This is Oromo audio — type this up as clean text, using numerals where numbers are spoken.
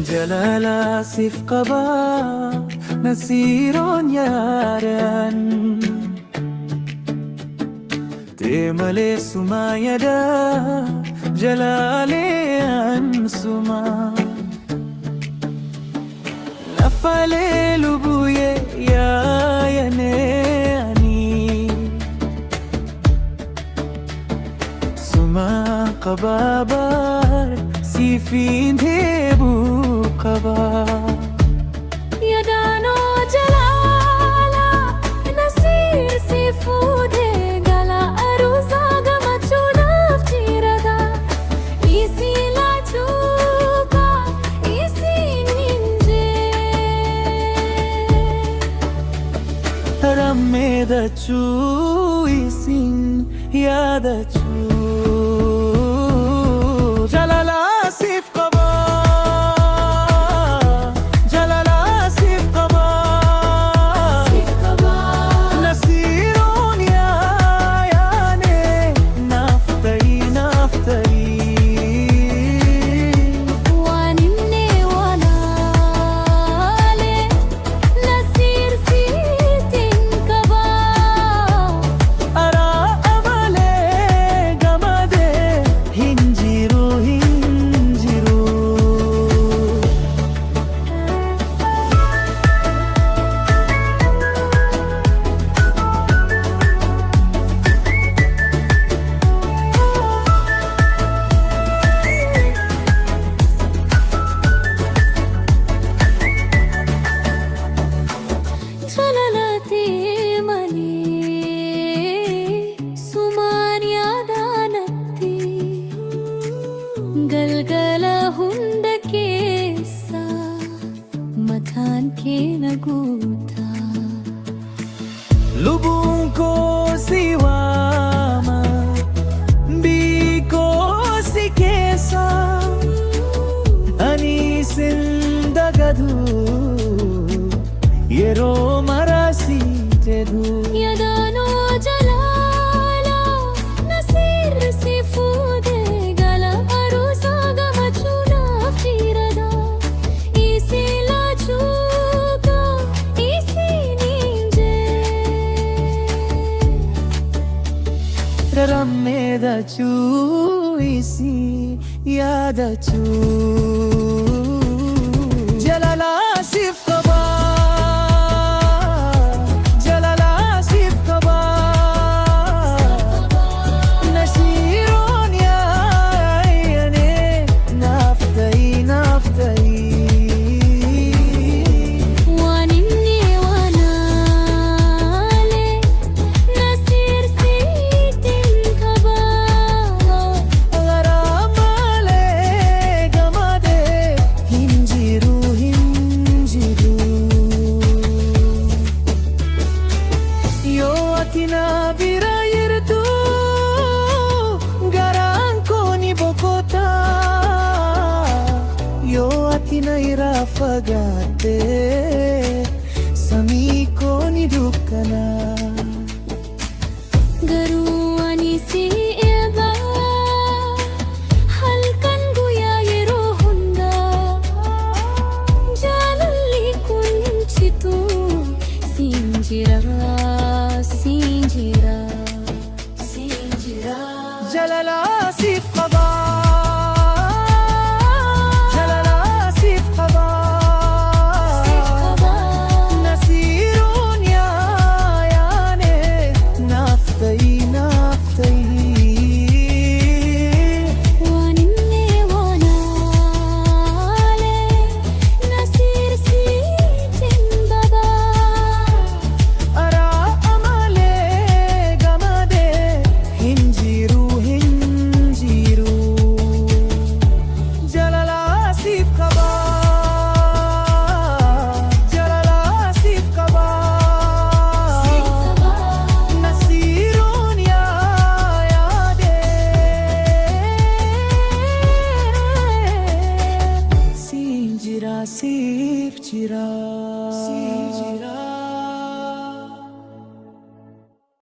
Jalala siif qaba nasiiroon yaadan. Tee malee sumaa yaada jalaalee ansuma. Lafalee lubuyee yaayanee ani. Suma qababar siifin deebuu qaba. Yadaanoo jalaala nasiir si fuudhee gala aruusaa gammachuudhaaf jirata. Isii laachuuka isiin hinjee. Rammeedachuu isin yaadachuu. Jalala siif qaba. Jalala siif qaba. Siif qabaa. Nasiiroon yaayaane naaf ta'i naaf ta'i. Waan himne walaalee nasiir siitiin qabaa. Araa amalee gamadee hin jiru hin jiru. Jalalatee malee sumaan yaadaanatti galgala hunda keessa mataan kee na guuta. Lubbuun koo si waama biikoo si keessa ani sin dagadu yeroo maraa si jedhu. Yadaanoo jalaala nasiir si fuudhee gala aruusaa gammachuudhaaf jirata. Isii laachuuka isiin hinjee. Rammeedachuu isi yaadachuu. Jalala siif qaba. Jalala siif qaba. Nasiiroon yaayane naaf ta'i naaf ta'i. Waan inni walaalee nasiir siitiin qabaa. Garaa malee gamadee hin jiru hin jiru. Yoo ati na bira jirtu garaan koo ni boqota. Yoo ati na irraa fagaatte samii koo ni dukkana. Garuu ani si